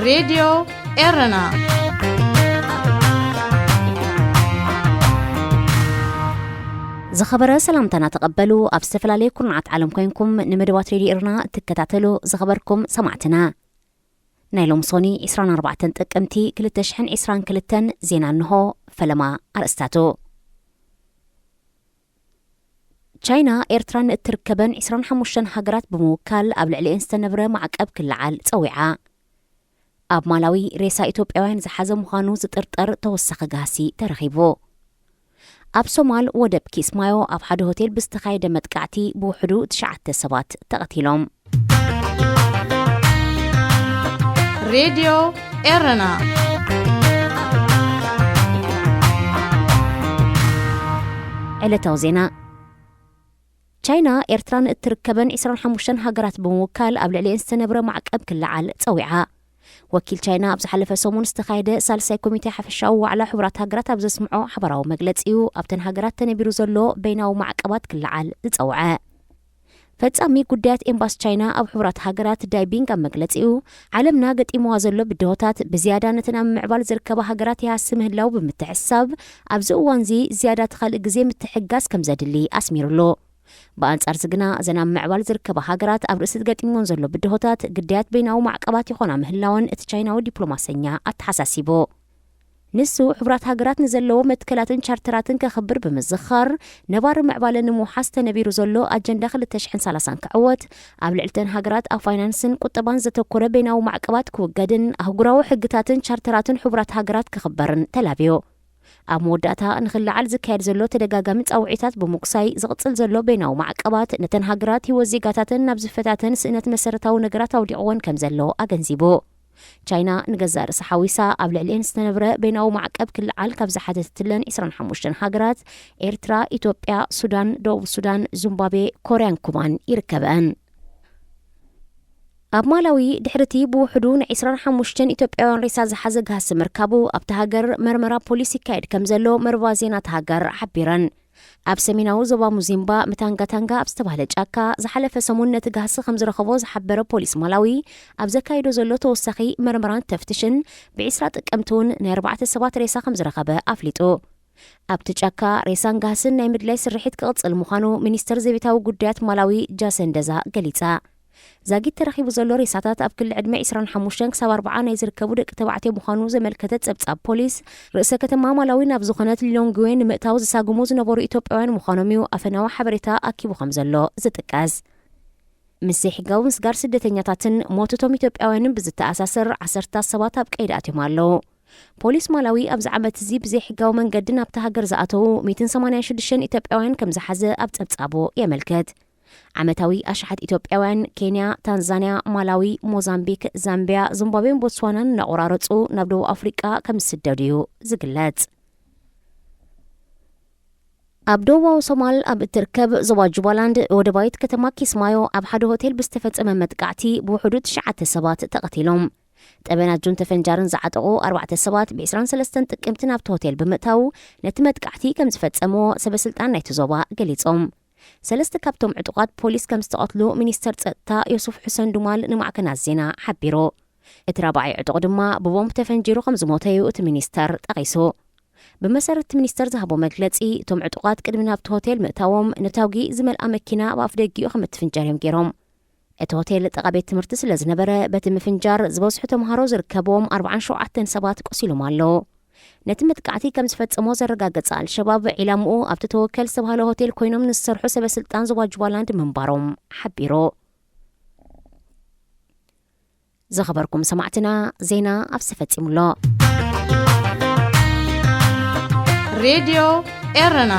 ሬድዮ ኤረና። ዝኸበረ ሰላምታና ተቐበሉ። ኣብ ዝተፈላለየ ኩርናዓት ዓለም ኮይንኩም ንመደባት ሬድዮ ኤረና እትከታተሉ ዝኸበርኩም ሰማዕትና፣ ናይ ሎም ሶኒ ዕስራን ኣርባዕተን ጥቅምቲ ክልተ ሽሕን ዕስራን ክልተን ዜና እንሆ። ፈለማ ኣርእስታቱ። ቻይና ኤርትራን እትርከበን ዕስራን ሓሙሽተን ሃገራት ብምውካል ኣብ ልዕሊኤን ዝተነብረ ማዕቀብ ክለዓል ጸዊዓ። ኣብ ማላዊ ሬሳ ኢትዮጵያውያን ዝሓዘ ምዃኑ ዝጥርጠር ተወሳኺ ጋህሲ ተረኺቡ። ኣብ ሶማል ወደብ ኪስማዮ ኣብ ሓደ ሆቴል ብዝተኻየደ መጥቃዕቲ ብውሕዱ ትሽዓተ ሰባት ተቐቲሎም። ሬድዮ ኤረና። ዕለታዊ ዜና። ቻይና ኤርትራን እትርከበን ዕስራን ሓሙሽተን ሃገራት ብምውካል ኣብ ልዕሊኤን ዝተነብረ ማዕቀብ ክለዓል ጸዊዓ። ወኪል ቻይና ኣብ ዝሓለፈ ሰሙን ዝተኻየደ ሳልሳይ ኮሚቴ ሓፈሻዊ ዋዕላ ሕቡራት ሃገራት ኣብ ዘስምዖ ሓባራዊ መግለጺ እዩ ኣብተን ሃገራት ተነቢሩ ዘሎ በይናዊ ማዕቀባት ክለዓል ዝጸውዐ። ፈጻሚ ጉዳያት ኤምባሲ ቻይና ኣብ ሕቡራት ሃገራት ዳይ ቢንግ ኣብ መግለጺኡ፣ ዓለምና ገጢምዋ ዘሎ ብድሆታት ብዝያዳ ነተን ኣብ ምምዕባል ዝርከባ ሃገራት ይሃሲ ምህላው ብምትሕስሳብ፣ ኣብዚ እዋንዚ ዝያዳ እቲ ካልእ ግዜ ምትሕግጋዝ ከም ዘድሊ ኣስሚሩሉ። ብኣንጻርዚ ግና፣ እዘን ኣብ ምዕባል ዝርከባ ሃገራት ኣብ ርእሲ ገጢምወን ዘሎ ብድሆታት ግዳያት በይናዊ ማዕቀባት ይኾና ምህላወን እቲ ቻይናዊ ዲፕሎማሰኛ ኣተሓሳሲቡ። ንሱ፣ ሕቡራት ሃገራት ንዘለዎ መትከላትን ቻርተራትን ከኽብር ብምዝኻር፣ ነባሪ ምዕባለ ንምውሓስ ተነቢሩ ዘሎ ኣጀንዳ ክልተ ሽሕን ሰላሳን ክዕወት፣ ኣብ ልዕሊተን ሃገራት ኣብ ፋይናንስን ቁጠባን ዘተኮረ በይናዊ ማዕቀባት ክውገድን ኣህጉራዊ ሕግታትን ቻርተራትን ሕቡራት ሃገራት ክኽበርን ተላብዩ። ኣብ መወዳእታ፣ ንኽለዓል ዝካየድ ዘሎ ተደጋጋሚ ጻውዒታት ብምጉሳይ፣ ዝቕጽል ዘሎ በይናዊ ማዕቀባት ነተን ሃገራት ህይወት ዜጋታተን ናብ ዝፈታተን ስእነት መሰረታዊ ነገራት ኣውዲቕወን ከም ዘሎ ኣገንዚቡ። ቻይና ንገዛእ ርእሳ ሓዊሳ ኣብ ልዕሊኤን ዝተነብረ በይናዊ ማዕቀብ ክለዓል ካብ ዝሓተተትለን ዕስራን ሓሙሽተን ሃገራት፣ ኤርትራ፣ ኢትዮጵያ፣ ሱዳን፣ ደቡብ ሱዳን፣ ዚምባብዌ፣ ኮርያን ኩባን ይርከበን። ኣብ ማላዊ ድሕርቲ ብውሕዱ ንዕስራን ሓሙሽተን ኢትዮጵያውያን ሬሳ ዝሓዘ ጋህሲ ምርካቡ ኣብቲ ሃገር መርመራ ፖሊስ ይካየድ ከም ዘሎ መርበባ ዜና እታ ሃገር ሓቢረን። ኣብ ሰሜናዊ ዞባ ሙዚምባ፣ ምታንጋታንጋ ኣብ ዝተባህለ ጫካ ዝሓለፈ ሰሙን ነቲ ጋህሲ ከም ዝረኸቦ ዝሓበረ ፖሊስ ማላዊ፣ ኣብ ዘካየዶ ዘሎ ተወሳኺ መርመራን ተፍትሽን፣ ብዕስራ ጥቅምቲ እውን ናይ ኣርባዕተ ሰባት ሬሳ ከም ዝረኸበ ኣፍሊጡ። ኣብቲ ጫካ ሬሳን ጋህስን ናይ ምድላይ ስርሒት ክቕጽል ምዃኑ ሚኒስተር ዘቤታዊ ጉዳያት ማላዊ ጃሰን ደዛ ገሊጻ። ዛጊት ተረኺቡ ዘሎ ሬሳታት ኣብ ክሊ ዕድመ ዕስራን ሓሙሽተን ክሳብ ኣርብዓ ናይ ዝርከቡ ደቂ ተባዕትዮ ምዃኑ ዘመልከተ ጸብጻብ ፖሊስ፣ ርእሰ ከተማ ማላዊ ናብ ዝኾነት ሊሎንግዌ ንምእታው ዝሳግሙ ዝነበሩ ኢትዮጵያውያን ምዃኖም እዩ ኣፈናዊ ሓበሬታ ኣኪቡ ከም ዘሎ ዝጥቀስ። ምስ ዘይሕጋዊ ምስጋር ስደተኛታትን ሞት እቶም ኢትዮጵያውያንን ብዝተኣሳሰር ዓሰርታት ሰባት ኣብ ቀይዲ ኣትዮም ኣለዉ። ፖሊስ ማላዊ ኣብዚ ዓመት እዚ ብዘይሕጋዊ መንገዲ ናብታ ሃገር ዝኣተዉ ሚእትን ሰማንያን ሽዱሽተን ኢትዮጵያውያን ከም ዝሓዘ ኣብ ጸብጻቡ የመልክት። ዓመታዊ ኣሽሓት ኢትዮጵያውያን ኬንያ፣ ታንዛንያ፣ ማላዊ፣ ሞዛምቢክ፣ ዛምቢያ፣ ዚምባብዌን ቦትስዋናን እናቆራረጹ ናብ ደቡብ ኣፍሪቃ ከም ዝስደዱ እዩ ዝግለጽ። ኣብ ደቡባዊ ሶማል ኣብ እትርከብ ዞባ ጁባላንድ ወደባዊት ከተማ ኪስማዮ ኣብ ሓደ ሆቴል ብዝተፈጸመ መጥቃዕቲ ብውሕዱ ትሽዓተ ሰባት ተቐቲሎም። ጠበናጁን ተፈንጃርን ዝዓጠቑ ኣርባዕተ ሰባት ብ ዕስራን ሰለስተን ጥቅምቲ ናብቲ ሆቴል ብምእታው ነቲ መጥቃዕቲ ከም ዝፈጸምዎ ሰበ ስልጣን ናይቲ ዞባ ገሊጾም። ሰለስተ ካብቶም ዕጡቓት ፖሊስ ከም ዝተቐትሉ ሚኒስተር ጸጥታ ዮሱፍ ሑሰን ዱማል ንማዕከናት ዜና ሓቢሩ። እቲ ራብዓይ ዕጡቕ ድማ ብቦምብ ተፈንጂሩ ከም ዝሞተ እዩ እቲ ሚኒስተር ጠቒሱ። ብመሰረት እቲ ሚኒስተር ዝሃቦ መግለጺ፣ እቶም ዕጡቓት ቅድሚ ናብቲ ሆቴል ምእታዎም ነታጒ ዝመልኣ መኪና ኣብ ኣፍ ደጊኡ ከም እትፍንጀር እዮም ገይሮም። እቲ ሆቴል ጥቓ ቤት ትምህርቲ ስለ ዝነበረ፣ በቲ ምፍንጃር ዝበዝሑ ተምሃሮ ዝርከብዎም ኣርባዓን ሸውዓተን ሰባት ቆሲሎም ኣለዉ። ነቲ መጥቃዕቲ ከም ዝፈጸሞ ዘረጋገጸ ኣልሸባብ፣ ዒላምኡ ኣብቲ ተወከል ዝተባህለ ሆቴል ኮይኖም ንዝሰርሑ ሰበ ስልጣን ዞባ ጁባላንድ ምንባሮም ሓቢሩ። ዝኸበርኩም ሰማዕትና፣ ዜና ኣብዚ ተፈጺሙ ኣሎ። ሬድዮ ኤረና።